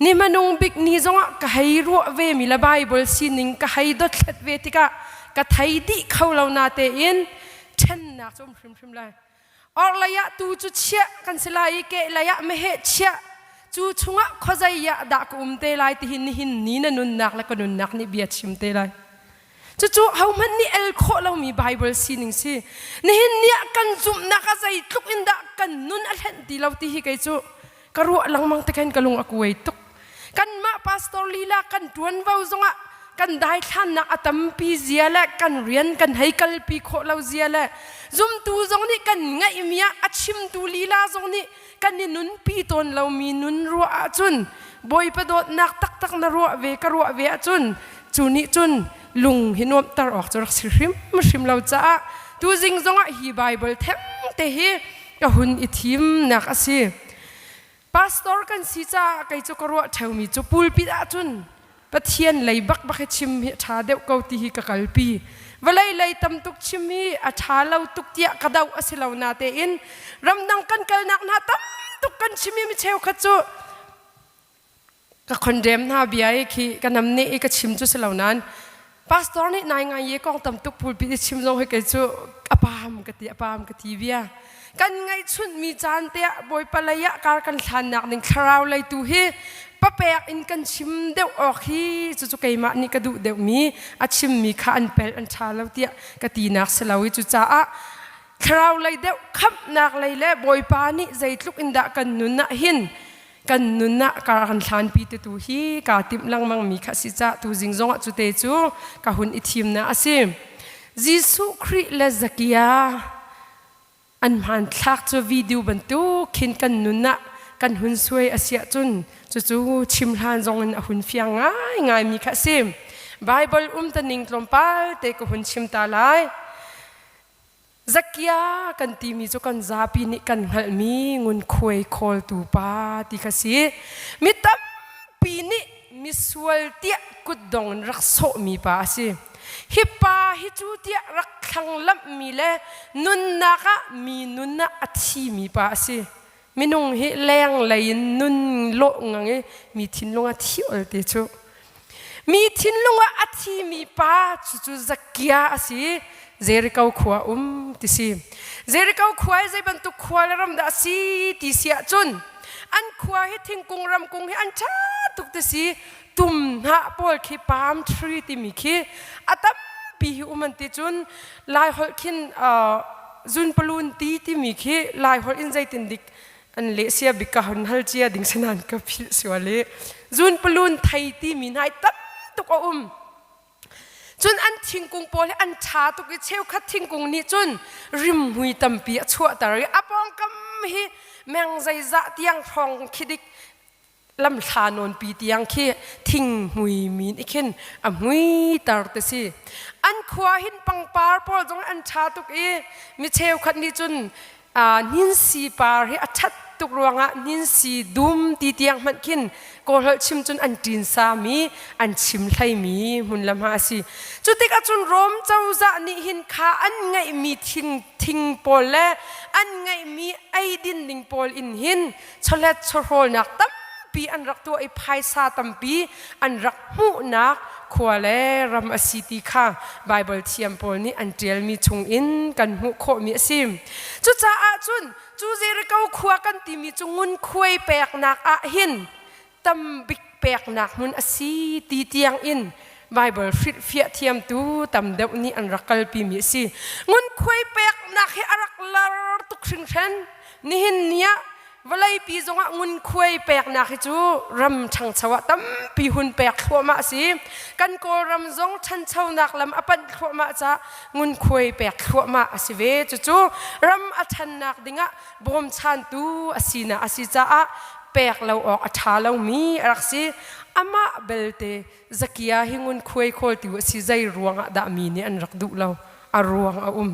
Ni hmanung bik ni zongah ka hei ruah ve mi le Bible sining ka hei dothlet ve tikah ka thei dih kho lo na tein ṭhennak cu um hrimhrim lai. Orhlei ah tu cu chiah kan si lai i kehlei ah meheh chiah cu chungah khuazei ah dah ka um te lai tihin nihin ni na nunnak le ka nunnak nih bia chim te lai. Cucu hohmanh nih el khawh lomi Bible sining si. Nihin ni ah kan zumhnak a zeitluk in dah kan nun a hlenh ti lo ti hi kei cu ka ruah lengmang te khan ka lung a kuai tuk. Kanmah pastor lila kan ṭuanvo zongah kan daithlannak a tampi zia le kan rian kan hei kalpi khawh lo zia le zumtu zong nih kan ngaihmi ah a chimtu lila zong nih kan i nunpi tawn lomi nun ruah ahcun Bawipa dawtnak taktak na ruah ve ka ruah ve ahcun cu nih cun lung hi nuamhter awk cu rak si hrimhrim lo caah tuzing zongah hi Bible theng te hi ka hun i thimnak a si. Pastor kan si caah kei cu ka ruah ṭheumi cu pulpit ahcun Pathian lei bakbak hi chim hi a ṭha deuh ko ti hi ka kalpi. Vawlei lei tam tuk chim hi a ṭha lo tuk tiah ka doh a si lo natein ramdang kan kalnak hna tam tuk kan chim i mi cheukhat cu ka condemn hna bia i khi ka namneh i ka chim cu si lo nain pastor nih nai ngai ye kong tam tuk pulpit i chim zong hi kei cu a pam ka ti a pam ka ti bia kan ngaihchunh mi caan te ah Bawipa lei ah kar kan hlannak ding thlarau lei tu hi papek in kan chim deuh awk hi cucu keimah nih ka duh deuh mi a chim mi kha an pel an ṭha lo tiah ka tinak si lo i cucaah thlarau lei deuh khamhnak lei le Bawipa nih zeitluk in dah kan nun ah hin kan nun ah kar kan hlanpi te tu hi kaa timh lengmang mi kha si ca tu zing zong ah cu te cu ka hun i thimnak a si. Jesuh Khrih le Zakia an hmanthlak cu video bantuk khin kan nun ah kan hun suai a si ahcun cucu chim hlan zong in a hun fiang ngaingai mi kha a si. Bible um ta ning tlawmpal te ka hun chim ta lai. Zakia kan timi cu kan zapi nih kan hngalhmi ngunkhuai khawltu pa ti kha si. Mi tampi nih misual tiah kutdong in rak sawhmi pa a si. Hi pa hi cu tiah rak thlanglamhmi le nunnak ah mi nun ah a thimi pa a si. Minung hi lenglei in nun lawh ngang i mi thinlung ah thi ol te cu. Mi thinlung ah a thimi pa cucu Zakia a si. Jericho khua um ti si. Jericho khua hi zei bantuk khua le ram dah a si ti si ahcun an khua hi thingkung ramkung hi an ṭha tuk ti si. Tum hnah pawl khi palm tree timi khi a tampi hi um an ti cun Lai holh khin zunpalun ti timi khi Lai holh in zeitin dik an leh sia bik ka hun hal cia ding sinan ka philh sual i zunpalun thei timi hna tam tuk a um cun an thingkung pawl hi an ṭha tuk i cheukhat thingkung nih cun rimhmui tampi a chuahter i a pawngkam hi meng zeizah tiang hrawng khi dik lamhla nawnpi tiang khi thinghmui min i khin a hmuiter te si an khua hin pangpar pawl zong an ṭha tuk i mi cheukhat nih cun hninsi par hi a ṭhat tuk ruangah hninsi dum ti tiang hmanh khin kawlholh chim cun an ṭin sami an chim hleimi hmun le hma a si cu tikah cun Rom cozah nih hin kha an ngeihmi thing thing pawl le an ngeihmi eidin ding pawl in hin chawlet chawhrawlnak tampi an rak tuah i phaisa tampi an rak hmuhnak khua le ram a si ti kha Baibal thiam pawl nih an ṭialmi chungin kan hmuh khawhmi a si. Cucaah cun cu Jericho khua kan timi cu ngunkhuai peknak ah hin tambik peknak hmun a si ti tiang in Baibal hrilhfiah thiamtu tam deuh nih an rak kalpimi a si. Ngunkhuai peknak hi a rak lar tuk hringhran. Nihin ni ah vawleipi zongah ngunkhuai peknak hi cu ram ṭhangcho ah tampi hun pek thluahmah a si. Kan Kawlram zong ṭhanchonak lam a panh thluahmah caah ngunkhuai pek thluahmah a si ve. Cucu ram a ṭhannak dingah bawmchantu a sinak a si caah pek lo awk a ṭha lomi a rak si. Amah belte Zakia hi ngunkhuai khawltu a si zei ruangah dah mi nih an rak duh lo a ruang a um.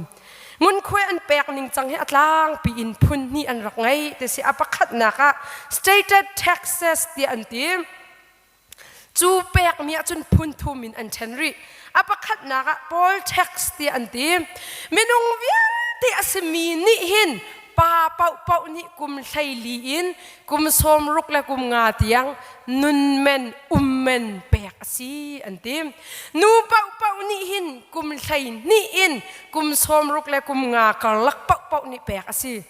Ngunkhuai an pek ning cang hi a tlangpi in phun hnih an rak ngei ti si a pakhatnak ah stated taxes tiah an ti. Cu pekmi ahcun phun thum in an ṭhen rih. A pakhatnak ah poll tax tiah an ti. Minung vialte a simi nih hin Pa paohpaoh nih kum 14 in kum 65 tiang nunmen ummen pek a si an ti. Nu paohpaoh nih hin kum 12 in kum 65 karlak paohpaoh nih pek a si.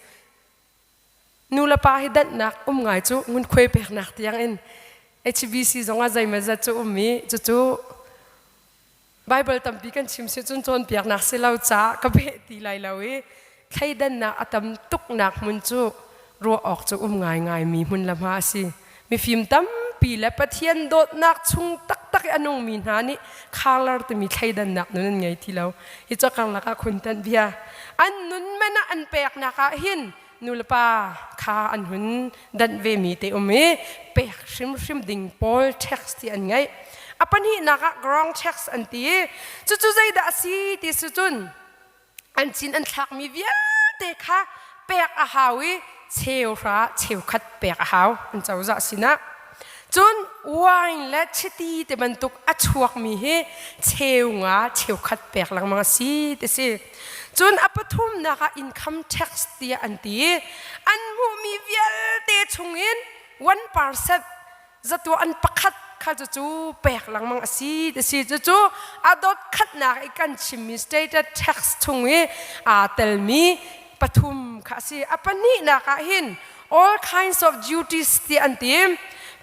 Nu le pa hi danhnak um ngai cu ngunkhuai peknak tiang in HBC zongah zeimawzat cu um i cucu Bible tampi kan chim si cun cawnpiaknak si lo caah ka beh ti lai lo i thleidannak a tam tuknak hmun cu ruah awk cu um ngaingaimi hmun le hma a si. Mifim tampi le Pathian dawtnak chung taktak i a nungmi hna nih color timi thleidannak nun an ngei ti lo. Hi cu karlak ah khun tanh bia. An nun man ah an peknak ah hin nulepa kha an hun danh vemi te um i pek hrimhrim ding pawl tax ti an ngeih. A pahnihnak ah ground tax an ti i cucu zeidah a si ti si cun an cin an thlakmi vialte kha pek a hau i cheuhra cheukhat pek a hau an cozah sinah. Cun wine le chiti ti bantuk a chuakmi hi cheu nga cheukhat pek lengmang a si ti si. Cun a pathumnak ah income tax tiah an ti i an hmuhmi vialte chungin 1% zatuah an pakhat kha cucu pek lengmang a si ti si. Cucu a dot khatnak i kan chimmi stated tax chung i aa telmi pathum kha a si. A pahnihnak ah hin all kinds of duties tiah an ti.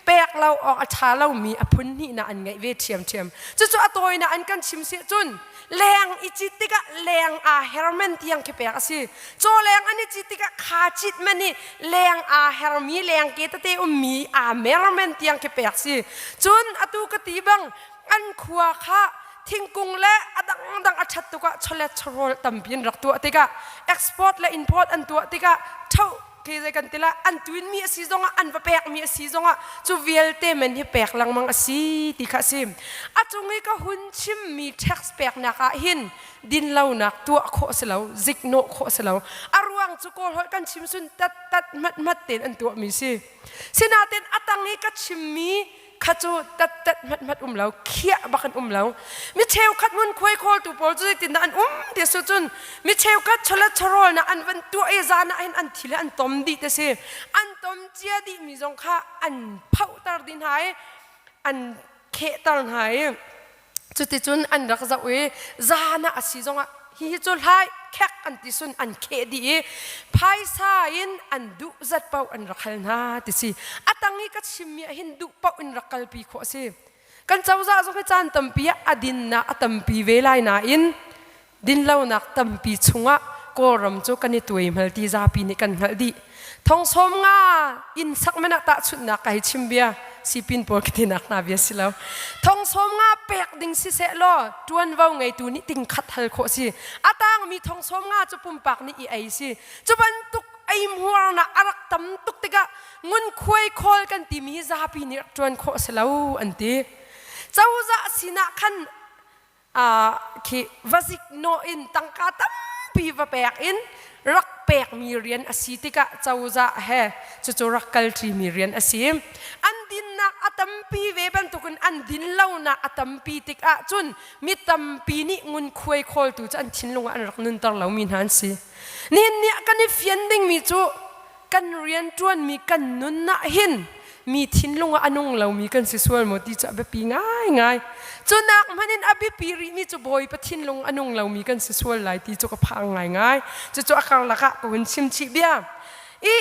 Pek lo awk a ṭha lomi a phun hnihnak an ngeih ve ṭhiamṭhiam. Cucu a tawinak an kan chim si cun leng i cit tikah leng aa hermen tiang khi pek a si. Caw leng an i cit tikah kha cit man i leng aa hermi leng ke tete ummi aa mermen tiang khi pek si. Cun atu ka ti bang an khua kha thingkung le a dangdang a ṭhat tukah chawlet chawhrawl tampi an rak tuah tikah export le import an tuah tikah ṭho khi zei kan ti la an tuinmi a si zongah an va pekmi a si zongah cu vialte men hi pek lengmang a si ti kha a si. A cung i ka hun chimmi tax peknak ah hin dinlonak tuah khawh si lo, ziknawh khawh si lo. A ruang cu Kawl holh kan chim sun tat tat hmat hmat tein an tuahmi si. Sinain a tang i ka chimmi kha cu tattat hmat hmat um lo khiah bak an um lo. Mi cheukhat ngunkhuai khawltu pawl cu zeitindah an um ti su cun mi cheukhat chawlet chawhrawl na an van tuah i zan ah hin an thi le an tom dih te si. An tom cia dih mi zong kha an phohter dih hna i an khehter hna i Cuticun an rak zoh i zan ah a si zongah hihi cu hlai khek an ti sun an kheh dih i phaisa in an duh zat paoh an rak hal hna ti si. A tang i ka chimmi ah hin duh paoh in rak kalpi khawh a si. Kan cozah zong hi caan tampi ah a dinnak a tampi ve lai nain dinlonak tampi chungah Kawlram cu kan i tuaihmal ti zapi nih kan hngalh dih. Thong sawm nga inn sak men ah tahchunhnak ka hei chim bia sipin pawl ka tinak hna bia si lo. Thong sawm nga pek ding siseh law ṭuanvo ngeitu nih ting khat hal khawh si. A tangmi thong sawm nga cu pumpak nih i ei si. Cu bantuk eihmuarnak a rak tam tuk tikah ngunkhuai khawl kan timi hi zapi nih rak ṭuan khawh si lo an ti. Cozah sinah khan khi va ziknawh in tangka tampi va pek in rak pekmi rian a si tikah cozah he cucu rak kalṭimi rian a si. An dinnak a tampi ve bantukin an dinlonak a tampi tikah cun mi tampi nih ngunkhuai khawltu cu an thinlung ah an rak nunter lomi hna an si. Nihin ni ah kan i fian dingmi cu kan rianṭuanmi kan nun ah hin mi thinlung ah a nung lomi kan si sual maw ti cu a biapi ngaingai. Cu nak hmanh in a biapi rihmi cu Bawipa thinlung a nung lomi kan si sual lai ti cu ka phang ngaingai. Cucu a karlak ah ka hun chim chih bia. I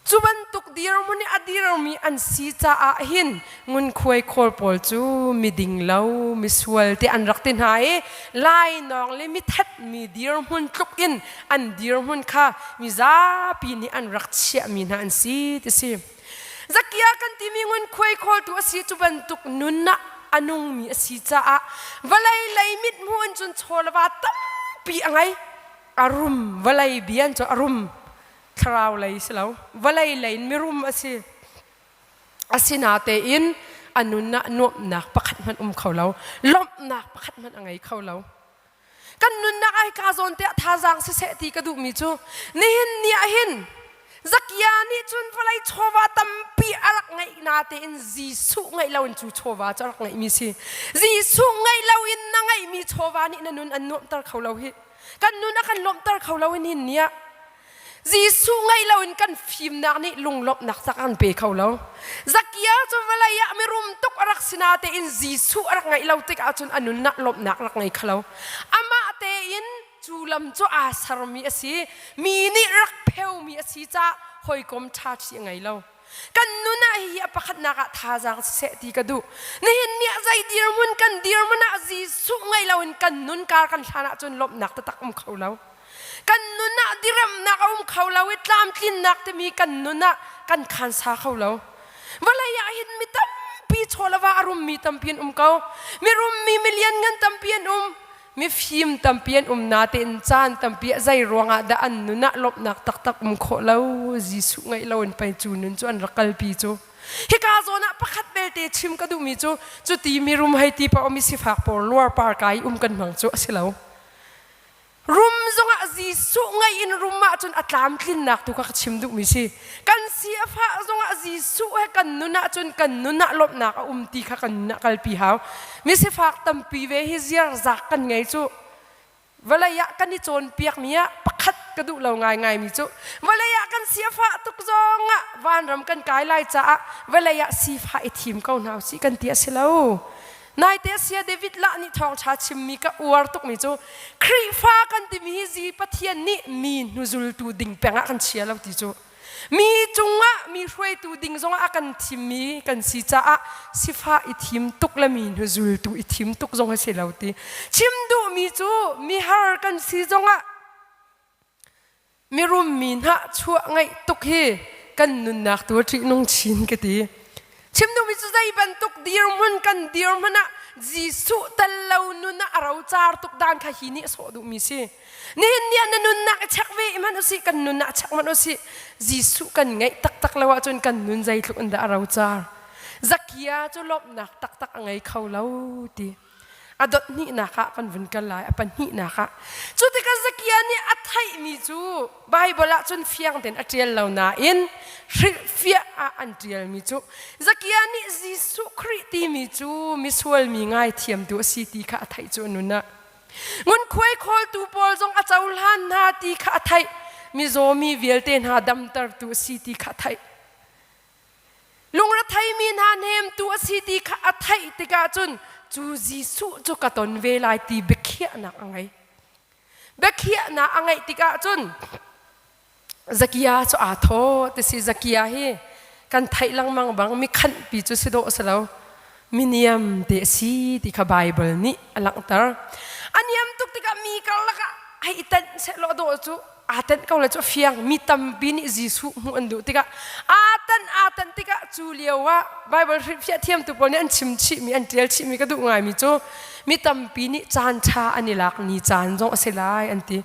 Cu bantuk dirhmun i a dirmi an si caah hin ngunkhuai khawl pawl cu miding lo, misual te an rak ti hna i lainawng le mithatmi dirhmun tluk in an dirhmun kha mizapi nih an rak chiahmi hna an si ti si. Zakia kan timi ngunkhuai khawltu a si cu bantuk nun ah a nungmi a si caah vawlei lei mithmuh in cun chaw le va tampi a ngei. A rum, vawlei bian cu a rum. Thlarau lei si lo, vawlei lei in mirum a si. Asinatein a nun ah nuamhnak pakhat hmanh um kho lo, lawmhnak pakhat hmanh a ngei kho lo. Kan nunnak ah hika zawn te ah thazaang siseh ti ka duhmi cu nihin ni ah hin Zakia nih cun vawlei chawva tampi a rak ngeih natein Jesuh ngeih loin cu chawva cu a rak ngeihmi si. Jesuh ngeih loin na ngeihmi chawva nih na nun an nuamhter kho lo hi. Kan nun a kan lawmhter kho lo hi nihin ni ah. Jesuh ngeih loin kan fimnak nih lunglawmhnak tak an pe kho lo. Zakia cu vawlei ah mirum tuk a rak si natein Jesuh a rak ngeih lo tikah cun a nunnak lawmhnak rak ngei kho lo. Amah tein cu lam cu aa sermi a si. Mi nih rak pheumi a si caah hawikom ṭha ṭhi a ngei lo. Kan nun ah hihi a pakhatnak ah thazaang siseh ti ka duh. Nihin ni ah zei dirhmun kan dirhmun ah Jesuh ngei loin kan nun kar kan hlan ahcun lawmhnak taktak um kho lo. Kan nun ah diremnak a um kho lo i tlamtlinnak timi kan nun ah kan khansa kho lo. Vawlei ah hin mi tampi chaw le va a rummi tampi an um ko. Mi rummi mi lianngan tampi an um. Mifim tampi an um natein caan tampi ah zei ruangah dah an nun ah lawmhnak taktak um khawh lo Jesuh ngeih lo in pei cu nun cu an rak kalpi cu. Hika zawn ah pakhat belte chim ka duhmi cu cuti mirum hei ti paoh mi sifak pawl luarpar kai um kan hmang cu a si lo. Rum zongah Jesuh ngeih in rum ahcun a tlamtlinnak tu kha ka chim duhmi si. Kan si a fah zongah Jesuh he kan nun ahcun kan nun ah lawmhnak a um ti kha kan nun ah kalpi hau. Misifak tampi ve hi ziarzak kan ngei cu vawlei ah kan i cawnpiakmi ah pakhat ka duh lo ngaingaimi cu vawlei ah kan si a fah tuk zong ah vanram kan kai lai caah vawlei ah sifah i thim ko hna usih kan ti a si lo. Naite sia David lah nih thawngṭha chimmi ka uar tukmi cu Khrihfa kan timi hi zi Pathian nih mi hnuzultu ding peng ah kan chia lo ti cu mi cungah mi hruaitu ding zongah a kan thimmi kan si caah sifah i thim tuk le mi hnuzultu i thim tuk zong a si lo ti chim duhmi cu mihar kan si zongah Mirum mi hnahchuah ngeih tuk hi kan nunnak tu a ṭihnung chin ka ti. Chim duhmi cu zei bantuk dirhmun kan dirhmun ah Jesuh tel lo nun ah a rocar tuk dan kha hi nih a sawh duhmi si. Nihin ni ah na nunnak i check ve hmanh usih, kan nun ah check hmanh usih. Jesuh kan ngeih taktak lo ahcun kan nun zeitluk in dah a rocar. Zakia cu lawmhnak taktak a ngei kho lo ti. A dot hnihnak ah kan vun kal lai, a pahnihnak ah. Cu tikah Zakia nih a theihmi cu Baibal ah cun fiang tein a ṭial lo nain hrilhfiah ah an ṭialmi cu Zakia nih Jesuh Khrih timi cu misual mi ngaithiamtu a si ti kha a theih cu a nun ah. Ngunkhuai khawltu pawl zong a cohlan hna ti kha a theih. Mizaw mi vialte hna damtertu a si ti kha a theih. Lungretheimi hna hnemtu a si ti kha a theih tikah cun cu Jesuh cu ka ton ve lai ti biakhiahnak a ngei. Biakhiahnak a ngeih tikah cun Zakia cu aa thaw ti si Zakia hi kan theih lengmang bang mi khanhpi cu si dawh si lo miniam te a si ti kha Baibal nih a langhter. A niam tuk tikah mi karlak ah hei i tenh sehlaw dawh cu aa tenh ko le cu a fiang mi tampi nih Jesuh hmuh an duh tikah aa tenh aa tenh tikah cu lio ah Baibal hrilhfiah thiamtu pawl nih an chim chihmi an ṭial chihmi ka duh ngaimi cu mi tampi nih caan ṭha an i lak ni caan zong a si lai an ti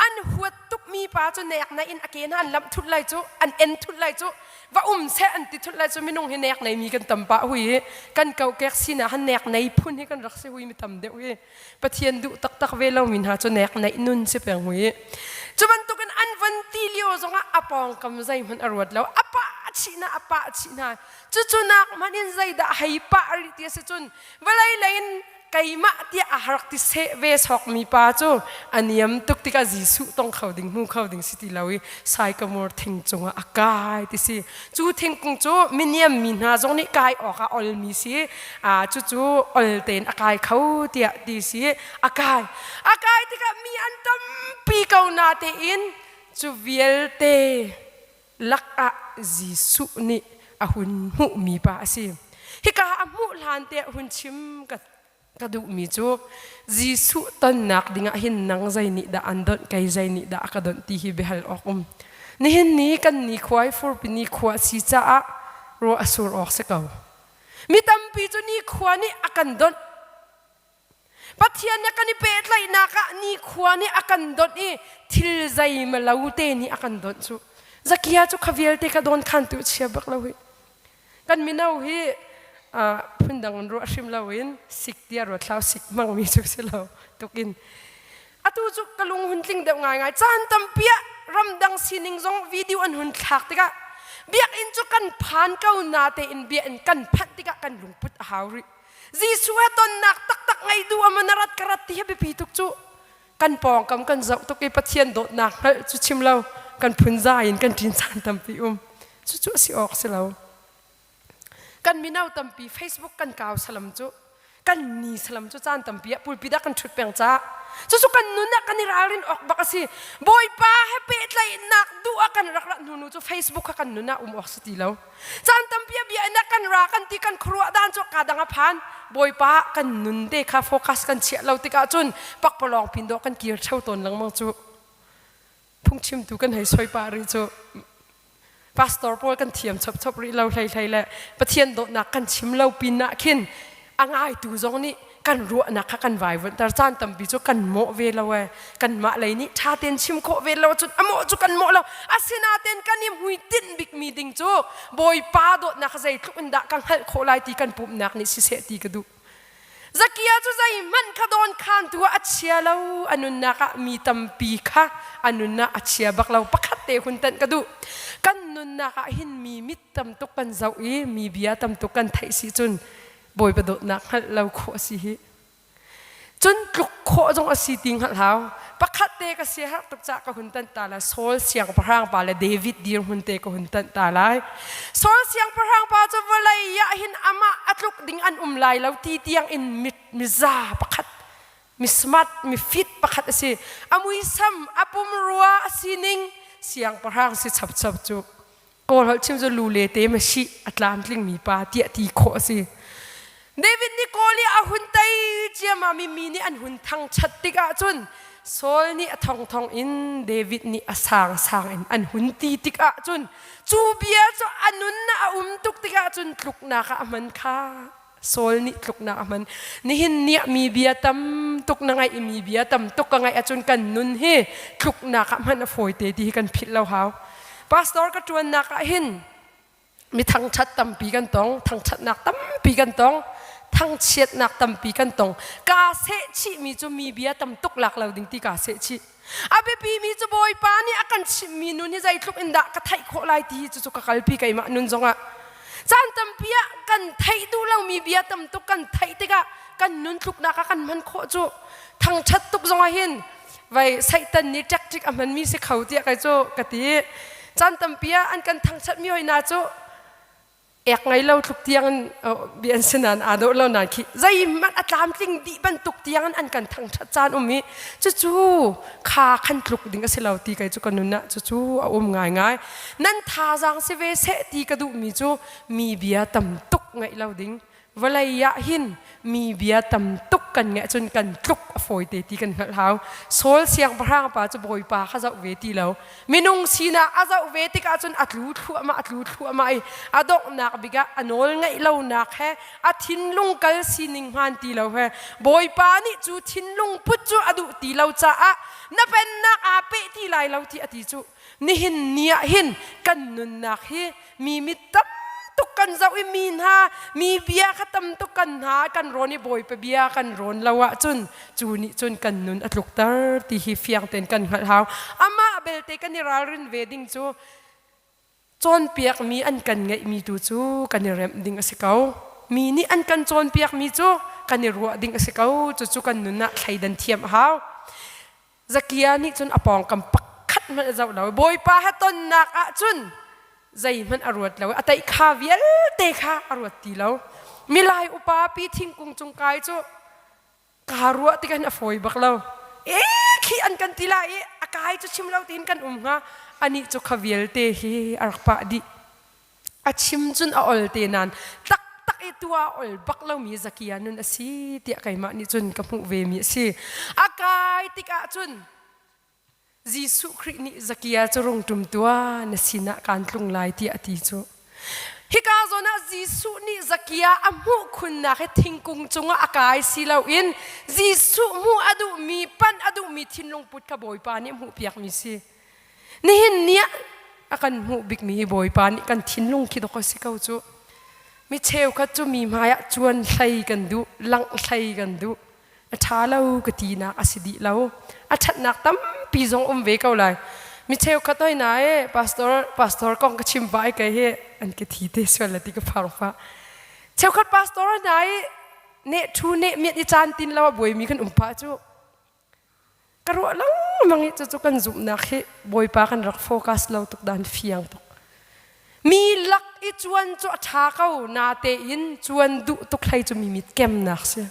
an huat tukmi pa cu nek na in a ke hna an lamh thut lai cu an en thut lai cu va um seh an ti thut lai cu minung hi nek nei mi kan tam pah hui i kan kokek sinak han nek nei phun hi kan rak si hui mi tam deuh hi Pathian duh taktak ve lomi hna cu nek neih nun si peng hui. Cu bantukin an van ti lio zongah a pawngkam zeihmanh a ruat lo. A pah chih hna, a pah chih hna. Cucu nak hmanh in zeidah hei pah rih ti a si cun vawlei lei in keimah tiah a rak ti seh ve sawkmi pa cu a niam tuk tikah Jesuh tong kho ding hmu kho ding si ti lo i saikamur thing cungah a kai ti si. Cu thingkung cu miniam mi hna zong nih kai awkah olmi si. Cucu ol tein a kai kho tiah ti si. A kai. A kai tikah mi an tampi ko natein cu vialte lakah Jesuh nih a hun hmuhmi pa a si. Hika a hmuh hlan te a hun chim ka Ka duhmi cu Jesuh tonnak dingah hin nang zei nih dah an donh, kei zei nih dah a ka donh ti hi biahal awk um. Nihin ni kan nikhua hi furpi nikhua a si caah ruah a sur awk si ko. Mi tampi cu nikhua nih a kan donh. Pathian nih kan i pehtlaihnak ah nikhua nih a kan donh i thil zeimalo te nih a kan donh cu. Zakia cu kha vialte kha dawn khantu chia bak lo hi. Kan mino hi phundang in ruah hrim loin sik tiah ruat hlah sik hmangmi cu si lo tukin. Atu cu ka lung hun tling deuh ngaingai. Caan tampi ah ramdang sining zong video an hun thlak tikah biakinn cu kan phan ko natein biakinn kan phanh tikah kan lungput a hau rih. Jesuh he tonnak taktak ngei duh ama na rat ka rat ti hi biapi tuk cu. Kan pawngkam kan zoh tuk i Pathian dawtnak hngalh cu chim lo. Kan phunzai in kan ṭin caan tampi um. Cucu a si awk si lo. Kan mino tampi Facebook kan kau salam cu kan ni salam cu caan tampi ah pulpit ah kan ṭhut peng ca. Cucu kan nun ah kan i ralrin awk bak a si. Bawipa he pehtlaihnak duh ah kan rak rat hnu nu cu Facebook kha kan nun ah um awk si ti lo. Caan tampi a bia in kan ra kan ti kan khuaruah dan cu ka dang a phan. Bawipa kan nun te kha focus kan chiah lo tikah cun pakpalawng pin dawh kan kir theo tawn lengmang cu. Phungchimtu kan hei soi pah rih cu pastor pawl kan thiam chop rih lo hlei hlei le Pathian dawtnak kan chim lo pin ah khin a ngaitu zong nih kan ruahnak kha kan vaivuanhter caan tampi cu kan mawh ve lo ee kanmah lei nih ṭha tein chim khawh ve lo cun a mawh cu kan mawh lo asinain kan i hmuitinh bikmi ding cu Bawipa dawtnak kha zeitluk in dah ka hngalh khawh lai ti kan pumhnak nih siseh ti ka duh Zakia cu zeihmanh kha dawnkhantu ah a chia lo a nunnak ah mi tampi kha a nunnak a chia bak lo pakhat te hun tanh ka duh kan nunnak ah hin mi mit tam tuk kan zoh i mi bia tam tuk kan theih si cun Bawipa dawtnak hngalh lo khawh a si hi cun tluk khawh zong a si ti hngalh hau pakhat te ka sia har tuk cah ka hun tanh ta lai Saul siangpahrang pa le David dirhmun te ka hun tanh ta lai Saul siangpahrang pa cu vawlei ah hin amah a tluk ding an um lai lo ti tiang in miza pakhat mi smart mi fit pakhat a si a muisam a pumrua a sining siangpahrang si chapchap cu Kawl holh chim cu lu le te ma si a tlamtling mi pa tiah ti khawh a si. David nih Kawl i a hun tei ciammam i mi nih an hun thangṭhat tikah cun Saul nih a thongthong in David nih a sangsang in an hun ti tikah cun cu bia cu a nun a um tuk tikah cun tluknak ah a hman kha Saul nih tluknak a hman. Nihin ni ah mi bia tam tuk na ngaih i mi bia tam tuk ka ngaih ahcun kan nun hi tluknak ah hman a fawi te ti hi kan philh lo hau. Pastor ka ṭuannak ah hin mi thangṭhat tampi kan tong, thangṭhatnak tampi kan tong, thangchiatnak tampi kan tong. Kaa seh chihmi cu mi bia tam tuk lak lo ding ti kaa seh chih. A biapimi cu Bawipa nih a kan chimhmi nun hi zeitluk in dah ka theih khawh lai ti hi cucu ka kalpi keimah nun zongah. Caan tampi ah kan theih duh lomi bia tam tuk kan theih tikah kan nun tluknak ah kan hman khawh cu thangṭhat tuk zongah hin vai Satan nih tactic a hmanmi si kho tiah kai cu ka ti. Caan tampi ah an kan thangṭhatmi hoi hna cu ek ngei lo tluk tiang in bia an si nain aa dawh lo nain khi zeihmanh a tlamtling dih bantuk tiang in an kan thangṭhat caan um i cucu kha khan tluk ding a si lo ti kei cu ka nun ah cucu a um ngaingai nan thazaang si ve seh ti ka duhmi cu mi bia tam tuk ngaih lo ding Vawlei ah hin mi bia tam tuk kan ngeih cun kan tluk a fawi te ti kan hngalh hau. Saul siangpahrang pa cu Bawipa kha zoh ve ti lo. Minung sinak a zoh ve tikah cun a tlu thluahmah a tlu thluahmah i a donghnak bik ah a nawl ngaih lonak he a thinlung kal sining hmaan ti lo he Bawipa nih cu thinlung put cu a duh ti lo caah na pennak aa peh ti lai lo ti a ti cu nihin ni ah hin kan nunnak hi mi mit tam tuk kan zoh i mi hna mi bia kha tam tuk kan hna kan rawn i bawipa bia kan rawn lo ahcun cu nih cun kan nun a tlukter ti hi fiang tein kan hngalh hau amah belte kan i ralrin ve ding cu cawnpiakmi an kan ngeihmi tu cu kan i remh ding a si ko mi nih an kan cawnpiakmi cu kan i ruah ding a si ko cucu kan nun ah thleidan thiam a hau Zakia nih cun a pawngkam pakhat hmanh a zoh lo. Bawipa he tonnak ah cun zeihmanh a ruat lo. A teih kha vialte kha a ruat ti lo. Milai upa pi thingkung cung kai cu kaa ruah tik hin a fawi bak lo. E khi an kan ti lai i a kai cu chim lo tiin kan um hnga. Anih cu kha vialte hi a rak pah dih. A chim cun a ol te nain taktak i tua ol bak lomi Zakia nun a si tiah keimah nih cun ka hmuh ve mi a si. A kai tikah cun Jesuh Khrih nih Zakia cu rung ṭum tuah na sinah kaan tlung lai tiah a ti cu. Hika zawn ah Jesuh nih Zakia a hmuh khunnak hi thingkung cungah a kai si loin Jesuh hmuh a duhmi, panh a duhmi thinlung put kha Bawipa nih a hmuhpiakmi si. Nihin ni ah a kan hmuh bikmi hi Bawipa nih kan thinlung khi dawk a si ko cu. Mi cheukhat cu mi hmai ah cuan hlei kan duh, langh hlei kan duh. A ṭha lo ka tinak a si dih lo. A ṭhatnak tampi zong um ve ko lai. Mi cheukhat hoi na e pastor pastor kong ka chim pah i kei hi an ka thi te sual la ti ka phang fa. Cheukhat pastor hna i neh ṭhu neh miat i caan tin lo a buaimi kan um pah cu. Ka ruah lengmang. lengmang i cucu kan zumhnak hi Bawipa kan rak focus lo tuk dan fiang tuk. Mi lak i cuan cu a ṭha ko natein cuan duh tuk hlei cu mi mit kemnak si.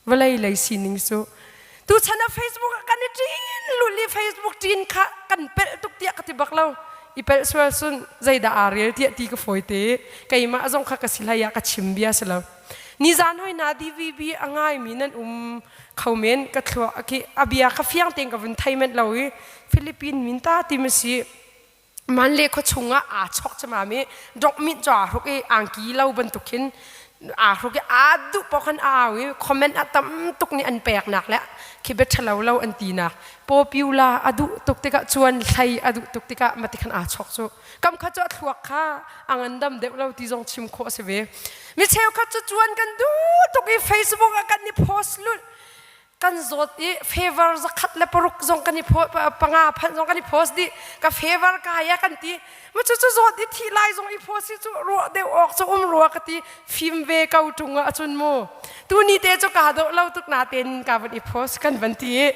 Vawlei lei sining cu tuchan ah Facebook ah kan i ṭin lul i Facebook ṭin kha kan pelh tuk tiah ka ti bak lo. I pelh sual sun zeidah aa rel tiah ti ka fawi te. Keimah zong kha ka si hlei ah ka chim bia si lo. Nizan hoi na DVB a ngaimi nan um kho men ka thluak khi a bia kha fiang tein ka vun thei manh lo i Philippine min ta ti ma si man le khua chungah aa chok chamam i dok mit cu aa hruk i angki lo bantuk khin aa hruk i aa duh paoh khan aa au i comment a tam tuk nih an peknak le khi bia ṭhalo lo an tinak popular a duh tuk tikah cuan hlei a duh tuk tikah mati khan aa chok cu kam kha cu a thluak kha a ngandam deuh lo ti zong chim khawh a si ve mi cheukhat cu cuan kan duh tuk i Facebook ah kan i post lulh kan zawt i favor 106 zong kan i panga phanh zong kan i post dih ka favor ka ya kan ti ma cu cu zawt i thi lai zong i post hi cu ruah deuh awk cu um rua ka ti fim ve ko tung ah cun mu tu ni te cu ka dawh lo tuk na ten ka van i post kan van ti i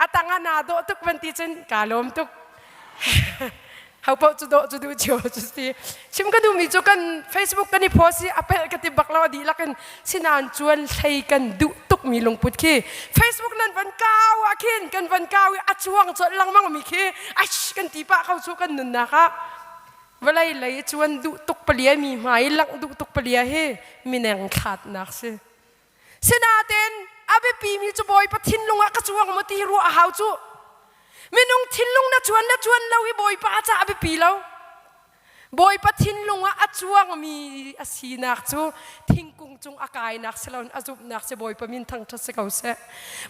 atanga na dawh tuk van ti cun ka lawm tuk Ho paoh cu dawh cu duh cio cu si. Chim ka duhmi cu kan Facebook kan i post i a pelh ka ti bak lo a dihlak in sinain cuan hlei kan duh tukmi lungput khi Facebook nan van kau ah khin kan van kau i a cuang colh lengmang mi khi aish kan ti pah ko cu kan nunnak ah vawlei lei cuan duh tuk palia mi hmai langh duh tuk palia hi mineng thlatnak si. Sinain a biapimi cu Bawipa thinlung ah ka cuang maw ti hi ruah a hau cu. Minung thinlung na cuan na cuan lo hi Bawipa caah a biapi lo. Bawipa thinlung ah a cuangmi a sinak cu thingkung cung a kainak si loin a zumhnak si Bawipa min thangṭhat si ko seh.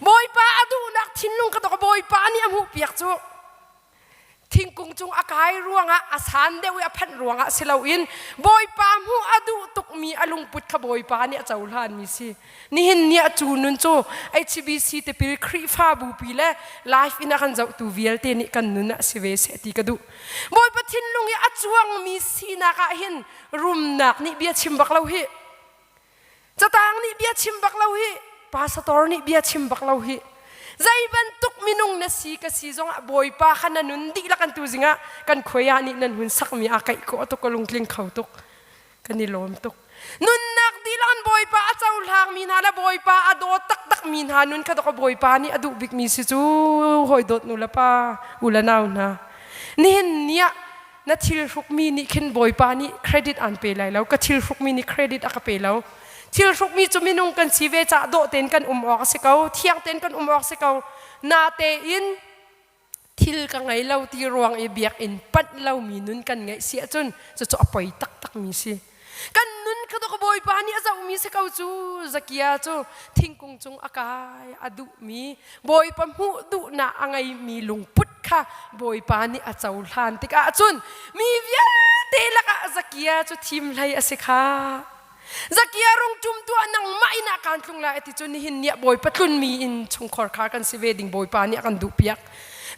Bawipa a duhnak thinlung ka dok Bawipa nih a hmuhpiak cu. Thingkung cung a kai ruangah a san deuh i a phanh ruangah si loin Bawipa hmuh a duh tukmi a lungput kha Bawipa nih a cohlanmi si. Nihin ni ah cu nun cu HBC tipil Khrihfabu pi le live in a kan zohtu vialte nih kan nun ah si ve seh ti ka duh. Bawipa thinlung i a cuangmi sinak ah hin rumnak nih bia chim bak lo hi. Catang nih bia chim bak lo hi, pastor nih bia chim bak lo hi. Zei bantuk minung na si ka si zongah Bawipa kha na nun dihlak an tu zingah kan khuai nih nan hun sakmi aa kaih ko tuk ka lungtling kho tuk. Kan i lawm tuk. Nunnak dihlak an Bawipa a cohlang mi hna le Bawipa a daw taktak mi hna nun kha dok Bawipa nih a duh bik mi si cu hawi dawt nu le pa u le nau hna. Nihin ni ah na thil hrukmi nih khin Bawipa nih credit aan pe lai lo ka thil hrukmi nih credit a ka pe lo thil hrukmi cu minung kan si ve caah dawh tein kan um awk a si ko thiang tein kan um awk a si ko natein thil ka ngei lo ti ruang i biakinn panh lomi nun kan ngeih si ahcun cucu a poi taktak mi si kan nun kha ka Bawipa nih a zohmi si ko cu Zakia cu thingkung cung a kai a duhmi Bawipa hmuh duhnak a ngeimi lungput kha Bawipa nih a cohlan tikah cun mi vialte lakah Zakia cu thim hlei a si kha. Zakia rung ṭum tuah nangmah inn ah kaan tlung lai ti cu nihin ni ah Bawipa tlunmi inn chungkhar khar kan si ve ding Bawipa nih a kan duhpiak.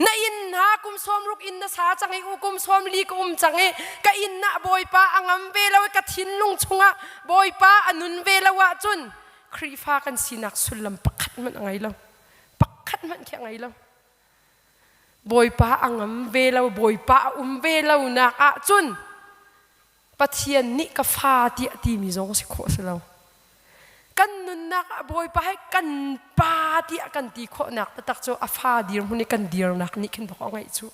Na inn ha kum 60 inn na sa cang i u kum 40 ka um cang i ka inn ah Bawipa a ngam ve lo i ka thinlung chungah Bawipa a nun ve lo ahcun Khrihfa kan sinak sullam pakhat hmanh a ngei lo. Pakhat hmanh khi a ngei lo. Bawipa a ngam ve lo, Bawipa a um ve lo nak ahcun Pathian nih ka fa tiah timi zong si khawh si lo. Kan nunnak ah Bawipa he kan pa tiah kan ti khawhnak taktak cu a fa dirhmun i kan dirnak nih khin bak a ngeih cu.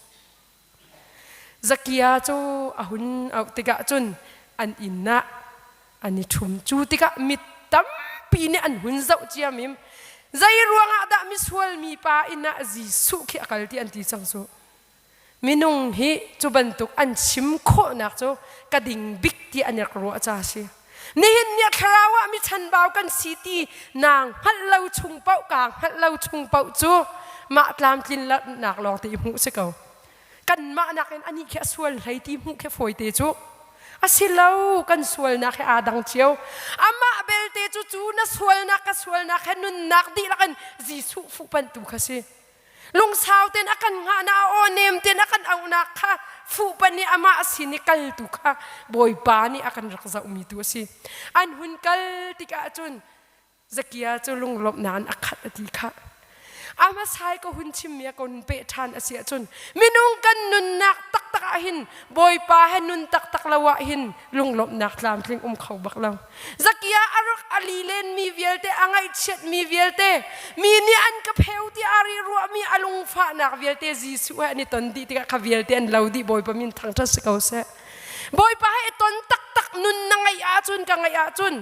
Zakia cu a hun auh tikah cun an inn ah an i ṭhum. Cu tikah mi tampi nih an hun zoh ciamim. Zei ruangah dah misual mi pa inn ah Jesuh khi a kal ti an ti cang cu. Minung hi cu bantuk an chim khawhnak cu ka ding bik ti an rak ruah ca a si. Nihin ni ah thlarau ah mi chanbau kan si ti naa hngalh lo chung paoh kaa hngalh lo chung paoh cu mah tlamtlin nak lawng te i hmuh si ko. Kanmah nakin anih khi a sual hlei ti hmuh khi fawi te cu. A si lo kan sualnak he aa dang cio. Amah belte cu cu na sualnak ka sualnak he nunnak dihlak in Jesuh fuhpanhtu kha si. Lungsau tein a kan hngahnak a aw nem tein a kan auhnak kha fuhpan i amah sin i kal tu kha Bawipa nih a kan rak zohmi tu a si. An hun kal tikah cun Zakia cu lunglawmhnak in a khat a ti kha. A hmasai ka hun chimmi a ka hun peh ṭhan a si ahcun minung kan nunnak taktak ah hin Bawipa he nun taktak lo ah hin lunglawmhnak tlamtling um kho bak lo. Zakia a rak a lilenmi vialte, a ngaihchiatmi vialte, mi nih an ka pheu ti a ri ruahmi a lungfahnak vialte Jesuh he an i ton dih tikah kha vialte an lo dih Bawipa min thangṭhat si ko seh. Bawipa he i ton taktak nun na ngeih ahcun ka ngeih ahcun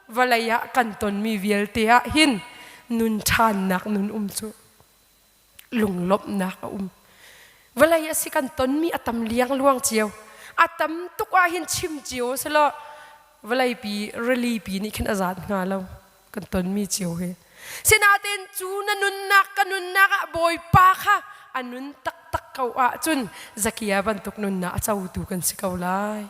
vawlei ah kan tonmi vialte ah hin nun ṭhannak nun um cu lunglawmhnak a um. Vawlei a si kan tonmi a tam liangluang cio. A tam tuk ah hin chim cio selaw vawlei pi rili pi nih khin a zat hnga lo kan tonmi cio hi. Sinain cu na nunnak ka nunnak ah Bawipa kha a nun taktak ko ahcun Zakia bantuk nunnak a cotu kan si ko lai.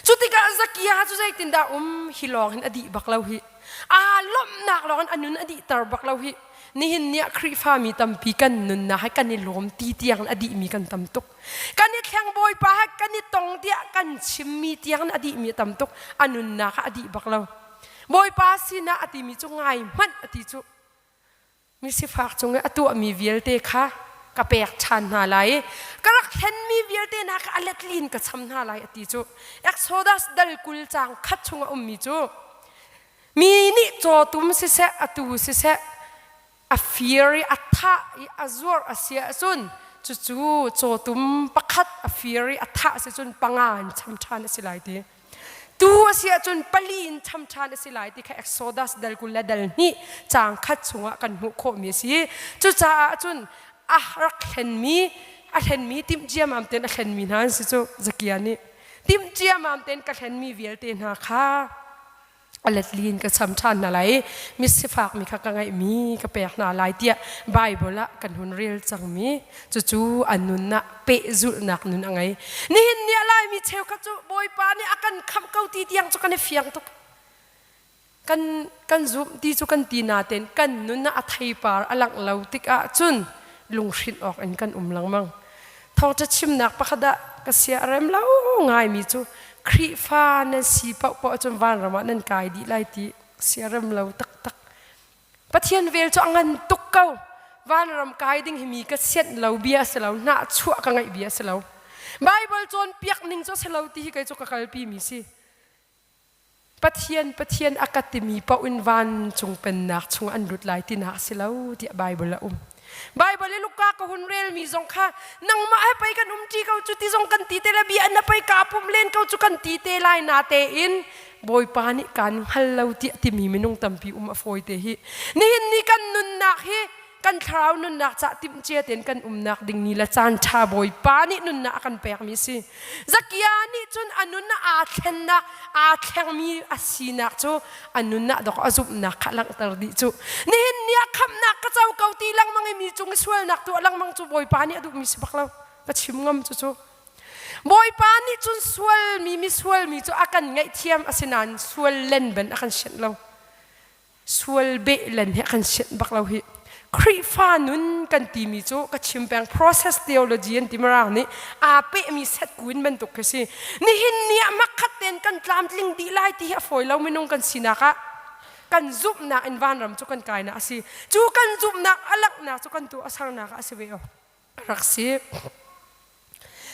Cu tikah Zakia cu zeitindah um hi lawng hin a dih bak lo hi. Aa lawmhnak lawng in a nun a dihter bak lo hi. Nihin ni ah Khrihfa mi tampi kan nunnak hi kan i lawm ti tiang a dihmi kan tam tuk. Kan i thleng Bawipa he kan i tong tiah kan chimmi tiang a dihmi a tam tuk. A nunnak ah a dih bak lo. Bawipa sinah a timi cu ngai hmanh a ti cu. Mi sifak cung i a tuahmi vialte kha ka pek ṭhan hna lai i ka rak hlenmi vialte hna kha a letlin ka cham hna lai a ti cu. Exodus dal 20 caang khat chung a ummi cu mi nih cawtum siseh a tuu siseh a fir i a thah i a zuarh a si ahcun cucu cawtum pakhat a fir i a thah si cun panga in cham ṭhan a si lai ti. Tu a si ahcun pali in cham ṭhan a si lai ti kha Exodus dal 20 le dal hnih caang khat chungah kan hmuh khawhmi a si. Cucaah cun a rak hlenmi a hlenmi timh ciamam tein a hlenmi hna an si cu Zakia nih timh ciamam tein ka hlenmi vialte hna kha a letli in ka cham ṭhan hna lai i misifak mi kha ka ngeihmi ka pek hna lai tiah Baibal ah kan hun rel cangmi cucu a nun ah pehzulhnak nun a ngei. Nihin ni ah Laimi cheukhat cu Bawipa nih a kan khamh ko ti tiang cu kan i fiang tuk. Kan kan zumh ti cu kan ti natein kan nun ah a theipar a langh lo tikah cun lunghrinh awk in kan um lengmang. Thawngṭha chimnak pakhat ah ka sia a rem lo ngaimi cu Khrihfa nan si paohpaoh ahcun vanram ah nan kai dih lai ti sia rem lo taktak. Pathian vel cu a ngan tuk ko. Vanram kai ding hi mi ka sianh lo bia a si lo, hnahchuah ka ngeih bia a si lo. Baibal cawnpiak ning cu a si lo ti hi kei cu ka kalpi mi si. Pathian Pathian a ka timi paoh in vancung pennak chung an lut lai tinak a si lo tiah Baibal a um. Baibal i Luka ka hun relmi zong kha nangmah he pei kan umṭi ko cu ti zong kan ti te le bia na pei kaa pumh len ko cu kan ti te lai na tein Bawipa nih kaan hngal lo tiah timi minung tampi um a fawi te hi. Nihin ni kan nunnak hi kan thlarau nunnak cah timhcia tein kan umnak ding ni le caan ṭha Bawipa nih nunnak a kan pekmi si. Zakia nih cun a nun ah aa thlennak aa thlengmi a sinak cu a nun ah dok a zumhnak kha langhter dih cu. Nihin ni ah khamhnak ka co ko ti lengmang i mi cung i sualnak tuah lengmang cu Bawipa nih a duhmi si bak lo. Ka chim ngam cu cu. Bawipa nih cun sualmi misualmi cu a kan ngaihthiam asinain sual len ben a kan sianh lo. Sual beh len hi a kan sianh bak lo hi. Khrihfa nun kan timi cu ka chim peng process theology an ti mirang nih aa pehmi set kuin bantuk khi si. Nihin ni ah makhat tein kan tlamtling dih lai ti hi a fawi lo minung kan sinak ah kan zumhnak in vanram cu kan kainak a si. Cu kan zumhnak a langhnak cu kan tu a sarnak ah a si ve o. Rak si.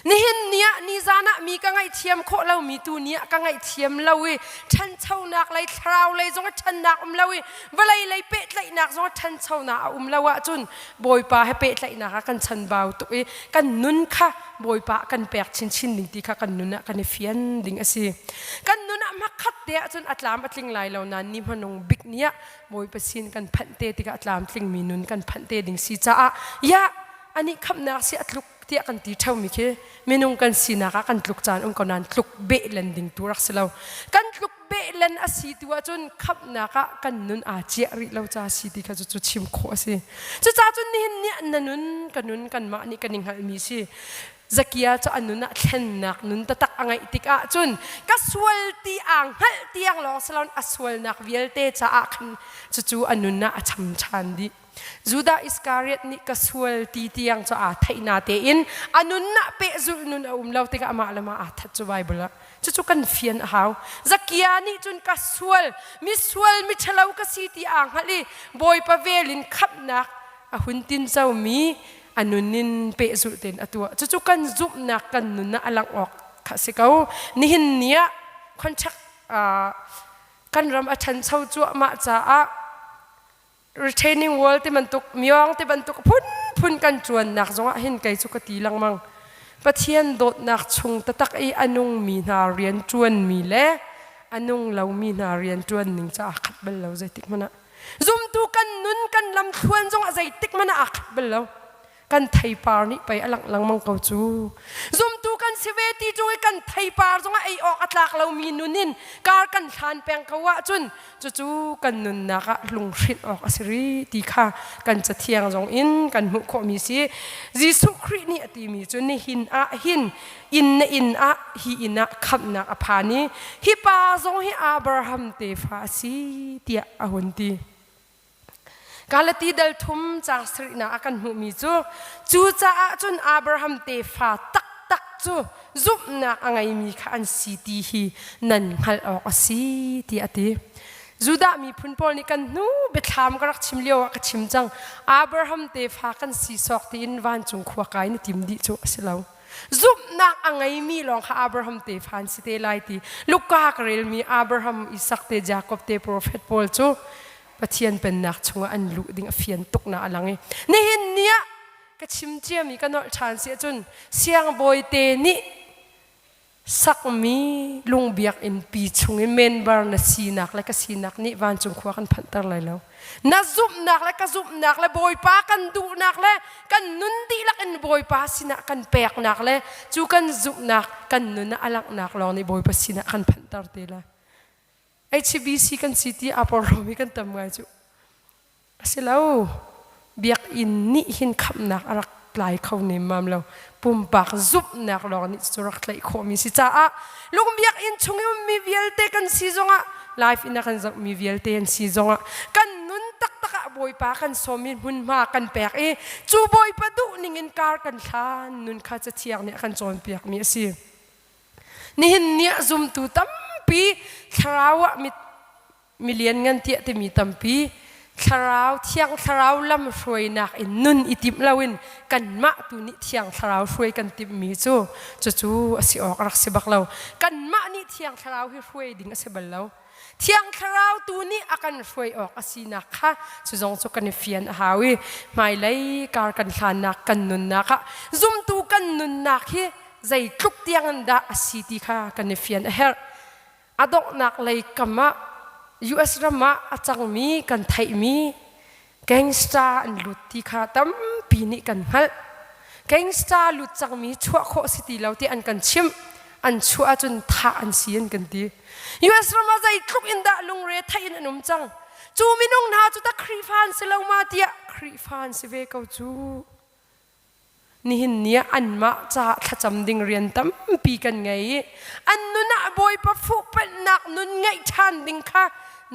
Nihin ni ah nizan ah mi ka ngaihthiam khawh lomi tu ni ah ka ngaihthiam lo i ṭhanchonak lei thlarau lei zong a ṭhannak um lo i vawlei lei pehtlaihnak zong a ṭhanchonak a um lo ahcun Bawipa he pehtlaihnak ah kan chanbau tuk i kan nun kha Bawipa kan pek chinchin ding ti kha kan nun ah kan i fian ding a si. Kan nun ah hmakhat te ahcun a tlam a tling lai lo nain ni hmanung bik ni ah Bawipa sin kan phanh te tikah a tlamtlingmi nun kan phanh te ding si caah ya anih khamhnak si a tluk tiah kan ti ṭheumi khi minung kan sinak ah kan tluk caan um ko nain tluk beh len ding tu rak si lo. Kan tluk beh len a si tu ahcun khamhnak ah kan nun aa ciah rih lo ca si ti kha cu chim khawh a si. Cucaah cun nihin ni ah na nun ka nun kanmah nih kan i hngalhmi si. Zakia cu a nun ah thlennak nun taktak a ngeih tikah cun ka sual ti aa hngalh tiang lawng si loin a sualnak vialte caah khan cucu a nun ah a cham ṭhan dih. Judah Iskariot nih ka sual ti tiang cu aa theih na tein a nunnak pehzulh nun a um lo tikah amah le mah aa that cu Bible ah cucu kan fian a hau. Zakia nih cun ka sual, mi sual mi ṭhalo ka si ti aa hngalh i Bawipa vel in khamhnak a hun tincomi a nun in pehzulh tein a tuah. Cucu kan zumhnak kan nun ah a langh awk kha a si ko. Nihin ni ah contract kan ram a ṭhancho cuahmah caah retaining wall ti bantuk myong ti bantuk phunphun kan ṭuannak zongah hin kei cu ka ti lengmang. Pathian dawtnak chung taktak i a nungmi hna rian ṭuanmi le a nung lomi hna rian ṭuan ning cu aa khat bal lo zeitik hmanh ah. Zumtu kan nun kan lamthluan zongah zeitik hmanh ah aa khat bal lo. Kan theipar nih pei a langh lengmang ko cu. Zumtu kan si ve ti ṭung i kan theipar zongah ei awk a tlak lomi nun in kar kan hlan peng ko ahcun cucu kan nunnak ah lunghrinh awk a si rih ti kha kan cathiang zong in kan hmuh khawhmi si. Jesuh Khrih nih a timi cu nihin ah hin inn na inn ah hi inn ah khamhnak a phan i hi pa zong hi Abraham tefa a si tiah a hun ti. Galati dal thum caang sarihnak ah kan hmuhmi cu cucaah cun Abraham tefa taktak cu zumhnak a ngeimi kha an si ti hi nan hngalh awk a si tiah a ti. Judah miphun pawl nih kan hnu biathlam ka rak chim lio ah ka chim cang. Abraham tefa kan si sawk tiin vancung khua kai na tim dih cu a si lo. Zumhnak a ngeimi lawng kha Abraham tefa an si te lai ti Luka ka relmi Abraham, Isak te, Jakob te profet pawl cu Pathian pennak chungah an luh ding a fian tuk na a lang i nihin ni ah ka chim ciami ka nolh ṭhan si ahcun siangbawi te nih sakmi lungbiakinn pi chung i member na sinak le ka sinak nih vancung khua kan phanhter lai lo. Na zumhnak le ka zumhnak le Bawipa kan duhnak le kan nun dihlak in Bawipa sinah kan peknak le cu kan zumhnak kan nun ah a langhnak lawng nih Bawipa sinah kan phanhter te lai. HBC kan si ti aa porhlawmi kan tam ngai cu. A si lo. Biakinn nih hin khamhnak a rak tlai kho nemmam lo. Pumpak zumhnak lawng nih cu rak tlaih khawhmi si caah lung biakinn chung i ummi vialte kan si zongah live in a kan zohmi vialte an si zongah kan nun taktak ah Bawipa kan sawm i hmunhma kan pek i cu Bawipa duh ning in kar kan hlan nun kha Cathiang nih a kan cawnpiakmi a si. Nihin ni ah zumtu tampi thlarau ah mit milian ngan tiah timi tampi thlarau thiang thlarau lam hruainak in nun i timh loin kanmah tu nih thiang thlarau hruai kan timhmi cu cucu a si awk a rak si bak lo. Kanmah nih thiang thlarau hi hruai ding a si bal lo. Thiang thlarau tu nih a kan hruai awk a sinak kha cu zong cu kan i fian a hau i hmailei kar kan hlannak kan nunnak ah zumtu kan nunnak hi zeitluk tiang in dah a si ti kha kan i fian a herh. A donghnak lei kam ah US ram ah a cangmi kan theihmi gangster an lut ti kha tampi nih kan hngalh. Gangster lut cangmi chuah khawh si ti lo ti an kan chimh. An chuah ahcun thah an si an kan ti. US ram ah zeitluk in dah lungre theih in an um cang. Cu minung hna cu tak Khrihfa an si lo ma tiah Khrihfa an si ve ko cu. Nihin ni ah anmah caah thlacam ding rian tampi kan ngei i an nun ah Bawipa fuhpenhnak nun ngeih ṭhan ding kha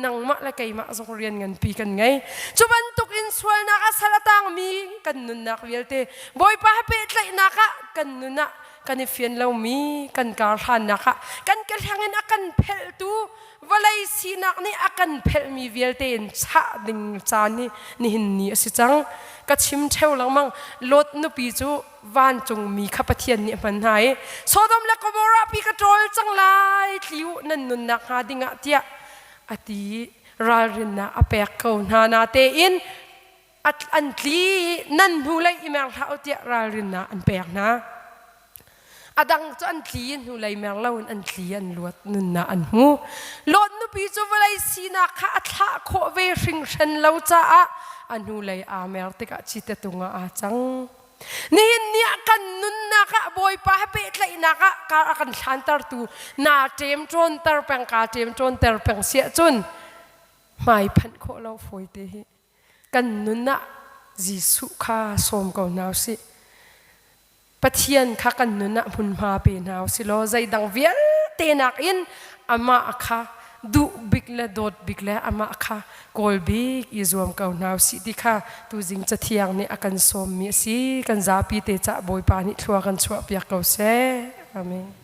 nangmah le keimah zong rian nganpi kan ngei. Cu bantuk in sualnak ah sal a tangmi kan nunnak vialte Bawipa he pehtlaihnak ah kan nun ah kan i fian lomi kan kar hlannak ah kan kehleng in a kan phelhtu vawlei sinak nih a kan phelhmi vialte in chah ding caan hi nihin ni a si cang. Ka chim ṭheo lengmang Lot nupi cu vancungmi kha Pathian nih a hman hna i Sodom le Gomorrah pi ka ṭawl cang lai tli u nan nunnak hnga dingah tiah a ti i ralrinnak a pek ko hna natein an tli nan hnulei i mer hlah u tiah ralrinnak an pek hna. A dang cu an tli hnulei mer loin an tli an luat nunnak an hmu. Lot nupi cu vawlei sinak kha a thlah khawh ve hringhran lo caah a hnulei aa mer tikah cite tung ah aa cang. Nihin ni ah kan nunnak ah Bawipa he pehtlaihnak ah kar a kan hlantertu naa ṭemṭawnter peng kaa ṭemṭawnter peng siah cun hmai phanh khawh lo fawi te hi. Kan nun ah Jesuh kha sawm ko hna usih. Pathian kha kan nun ah hmunhma pe hna usih law zeidang vialte nakin amah kha duh bik le dawt bik le amah kha kawl bik i zuam ko hna usih ti kha tuzing cathiang nih a kan sawmmi a si. Kan zapi te cah Bawipa nih thlua kan chuahpiak ko seh. Amen.